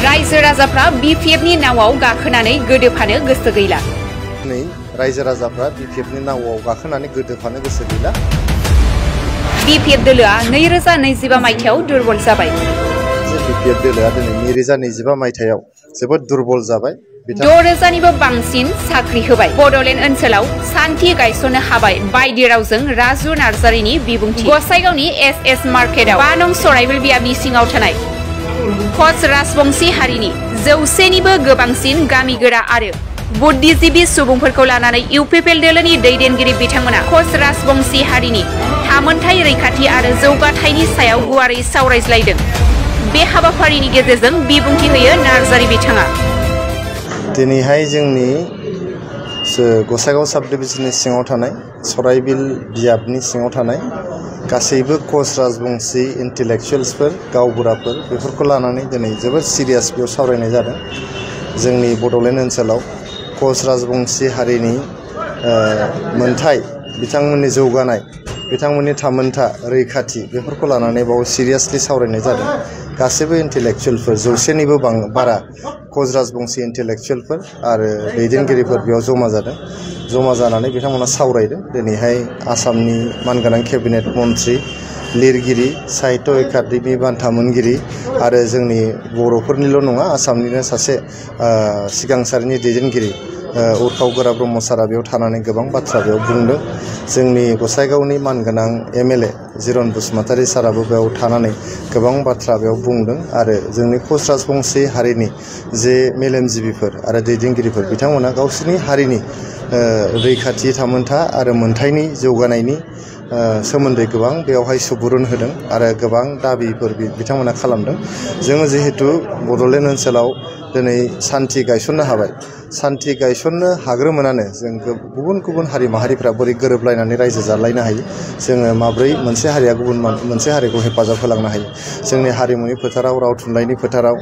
रायजो राजाफ्रा बिपिएफनि नावाव गाखोनानै गोदोफानो गोसो गैला। रायजो राजाफ्रा बिपिएफनि नावाव गाखोनानै गोदोफानो गोसो गैला। बिपिएफ दोलोआ 2025 मायथाइयाव दुर्बल जाबाय। बिपिएफ दोलोआ दिनै 2025 मायथाइयाव जोबोद दुर्बल जाबाय। 6000निबो बांसिन साख्रि होबाय। बड'लेण्ड ओनसोलाव सान्थि गायसननो हाबाय बायदि रावजों राजु नार्जारिनि बिबुंथि। गसाइगावनि एसएस मार्केटआव 5 नं सराइबिल बियाबनि सिङाव थानाय कच राजबंशी हारिनि 100निबो गोबांसिन गामिगोरा आरो बुद्धिजीबी सुबुंफोरखौ लानानै इउपिपिएल दोलोनि दैदेनगिरि बिथांमोना कच राजबंशी हारिनि थामोनथाय रैखाथि आरो जौगाथायनि सायाव गुवारै सावरायज्लायदों। बे हाबाफारिनि गेजेरजों बिबुंथि होयो नार्जारि बिथाङा। दिनैहाय जोंनि गसाइगाव साब डिभिजननि सिङाव थानाय सराइबिल बियाबनि सिङाव थानाय गासैबो कच राजबंशी इन्टेलेक्चुवेल्सफोर गावबुराफोर बेफोरखौ लानानै दिनै जोबोद सिरियास बेयाव सावरायनाय जादों। जोंनि बड'लेण्ड ओनसोलाव कच राजबंशी हारिनि मोनथाय बिथांमोननि जौगानाय बिथांमोननि थामोनथा रैखाथि बेफोरखौ लानानै बाव सिरियासलि सावरायनाय जादों। गासैबो इन्टेलेक्चुवेलफोर 100निबो बारा कच राजबंशी इन्टेलेक्चुवेलफोर आरो दैदेनगिरिफोर बेयाव जमा जादों। जमा जानानै बिथांमोना सावरायदों। दिनैहाय आसामनि मानगोनां केबिनेट मन्त्रि लिरगिरि साहित्य एकाडेमि बान्था मोनगिरि आरो जोंनि बर'फोरनिल' नङा आसामनिनो सासे सिगां सारिनि दैदेनगिरि उरखाव गोरा ब्रह्म सारा बेयाव थानानै गोबां बाथ्रा बेयाव बुंदों। जोंनि गसाइगावनि मानगोनां एमएलए जिरन बसुमतारी साराबो बेयाव थानानै गोबां बाथ्रा बेयाव बुंदों आरो जोंनि कच राजबंशी हारिनि जे मेलेमजिबिफोर आरो दैदेनगिरिफोर बिथांमोना गावसोरनि हारिनि रैखाथि थामोनथा आरो मोनथायनि जौगानायनि सोमोन्दै गोबां बेयावहाय सुबुरुन होदों आरो गोबां दाबिफोर बिथांमोना खालामदों। जोङो जिहेतु बड'लेण्ड ओनसोलाव दिनै सान्थि गायसननो हाबाय। सान्थि गायसननो हाग्रोमोनानो जों गुबुन गुबुन हारि माहारिफ्रा बोरै गोरोबलायनानै रायजो जालायनो हायो, जोङो माब्रै मोनसे हारिया गुबुन मोनसे हारिखौ हेफाजाब होलांनो हायो, जोंनि हारिमुनि फोथाराव राव थुनलाइनि फोथाराव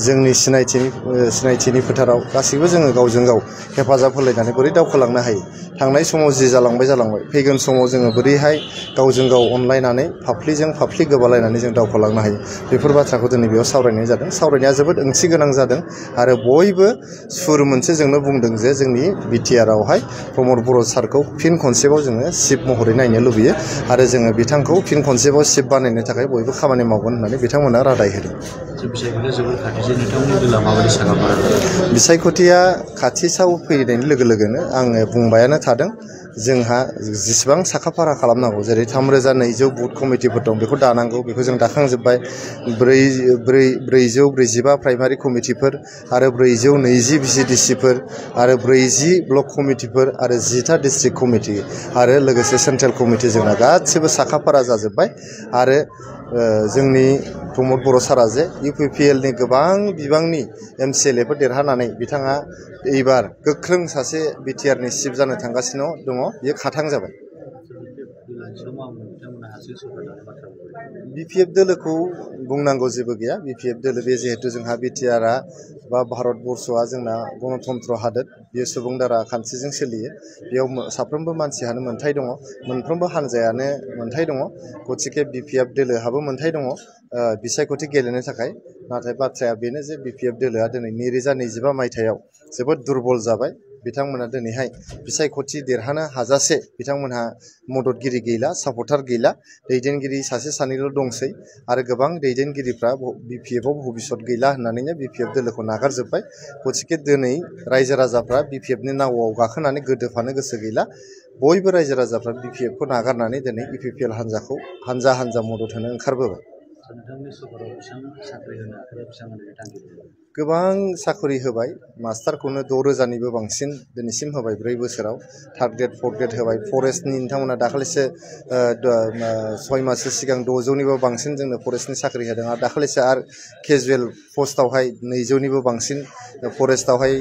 जोंनि सिनायथिनि फोथाराव गासैबो जोङो गावजों गाव हेफाजाब होलायनानै बोरै दावखोलांनो हायो। थांनाय समाव जि जालांबाय फैगोन समाव जोङो बोरैहाय गावजों गाव अनलायनानै फाफ्लिजों फाफ्लि गोबालायनानै जों दावखोलांनो हायो बेफोर बाथ्राखौ दिनै बेयाव सावरायनाय जादों। सावरायनाया जोबोद ओंथि गोनां जादों आरो बयबो सुर मोनसेजोंनो बुंदों जे जोंनि बिटिआरआवहाय प्रमद बर' सारखौ फिन खनसेबाव जोङो चिफ महरै नायनो लुबैयो आरो जोङो बिथांखौ फिन खनसेबाव चिफ बानायनो थाखाय बयबो खामानि मावगोन होननानै बिथांमोना रादाय होदों। बिसायख'थिया खाथिसाव फैनायनि लोगो लोगोनो आङो बुंबायानो थादों जोंहा जेसेबां साखाफारा खालामनांगौ जेरै 3200 बुथ कमिटिफोर दं बेखौ दानांगौ बेखौ जों दाखांजोब्बाय। 445 प्राइमारि कमिटिफोर आरो 420 भिसिडिसिफोर आरो 40 ब्लक कमिटिफोर आरो 10टा डिस्ट्रिक्ट कमिटि आरो लोगोसे सेन्ट्रेल कमिटि जोंना गासिबो साखाफारा जाजोब्बाय आरो जोंनि प्रमद बर' सारा जे इउपिपिएलनि गोबां बिबांनि एमसिएलएफोर देरहानानै बिथाङा एबार गोख्रों सासे बिटिआरनि चिफ जानो थांगासिनो दङ बियो खाथां जाबाय। बिपिएफ दोलोखौ बुंनांगौ जेबो गैया। बिपिएफ दोलो बे जिहेतु जोंहा बिटिआरआ बा भारतबर्षआ जोंना गणतन्त्र हादोर बेयो सुबुं दारा खान्थिजों सोलियो। बेयाव साफ्रोमबो मानसियानो मोन्थाय दङ, मोनफ्रोमबो हान्जायानो मोन्थाय दङ। गतिके बिपिएफ दोलोहाबो मोन्थाय दङ बिसायख'थि गेलेनो थाखाय। नाथाय बाथ्राया बेनो जे बिपिएफ दोलोआ दिनै 2025 मायथाइयाव जोबोद दुर्बल जाबाय। बिथांमोना दिनैहाय बिसायख'थि देरहानो हाजासे बिथांमोनहा मददगिरि गैला, सापर्टार गैला, दैदेनगिरि सासे सानैल' दंसै आरो गोबां दैदेनगिरिफ्रा बिपिएफआव भबिसत गैला होननानैनो बिपिएफ दोलोखौ नागारजोब्बाय। गतिके दिनै रायजो राजाफ्रा बिपिएफनि नावआव गाखोनानै गोदोफानो गोसो गैला। बयबो रायजो राजाफ्रा बिपिएफखौ नागारनानै दिनै इउपिपिएल हान्जाखौ हान्जा मदद होनो ओंखारबोबाय। गोबां साख्रि होबाय। मास्टारखौनो 6000निबो बांसिन दिनैसिम होबाय 4 बोसोराव। 3rd ग्रेड 4th ग्रेड होबाय। फरेस्टनि नोंथांमोना दाखालिसो 6 माससो सिगां 600निबो बांसिन जोंनो फरेस्टनि साख्रि होदों आरो दाखालिसो आरो केजुवेल पस्टआवहाय 200निबो बांसिन फरेस्टआवहाय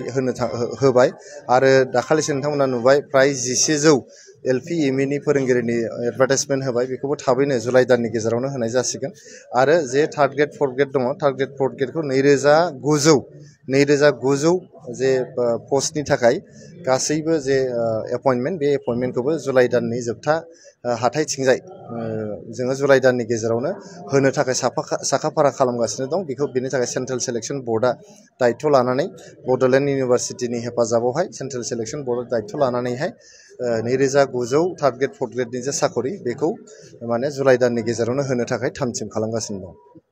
होबाय आरो दाखालिसो नोंथांमोना नुबाय फ्राय 1100 एलपि एमइनि फोरोंगिरिनि एडभार्टाइजमेन्ट होबाय। बेखौबो थाबैनो जुलाइ दाननि गेजेरावनो होनाय जासिगोन आरो जे 3rd ग्रेड 4th ग्रेड दङ 3rd ग्रेड 4th ग्रेडखौ 2900 2900 जे पस्टनि थाखाय गासैबो जे एपइन्टमेन्ट बे एपइन्टमेन्टखौबो जुलाइ दाननि जोबथा हाथाइथिंजाय जोङो जुलाइ दाननि गेजेरावनो होनो थाखाय साखाफारा खालामगासिनो दं। बेनि थाखाय सेन्ट्रेल सिलेक्शन बर्डआ दायित्व लानानै बड'लेण्ड इउनिभार्सिटिनि हेफाजाबावहाय सेन्ट्रेल सिलेक्शन बर्डआ दायित्व लानानैहाय 2900 थार्ड ग्रेड फर्थ ग्रेडनि जे साकरि बेखौ माने जुलाइ दाननि गेजेरावनो होनो थाखाय थामथिम खालामगासिनो दं।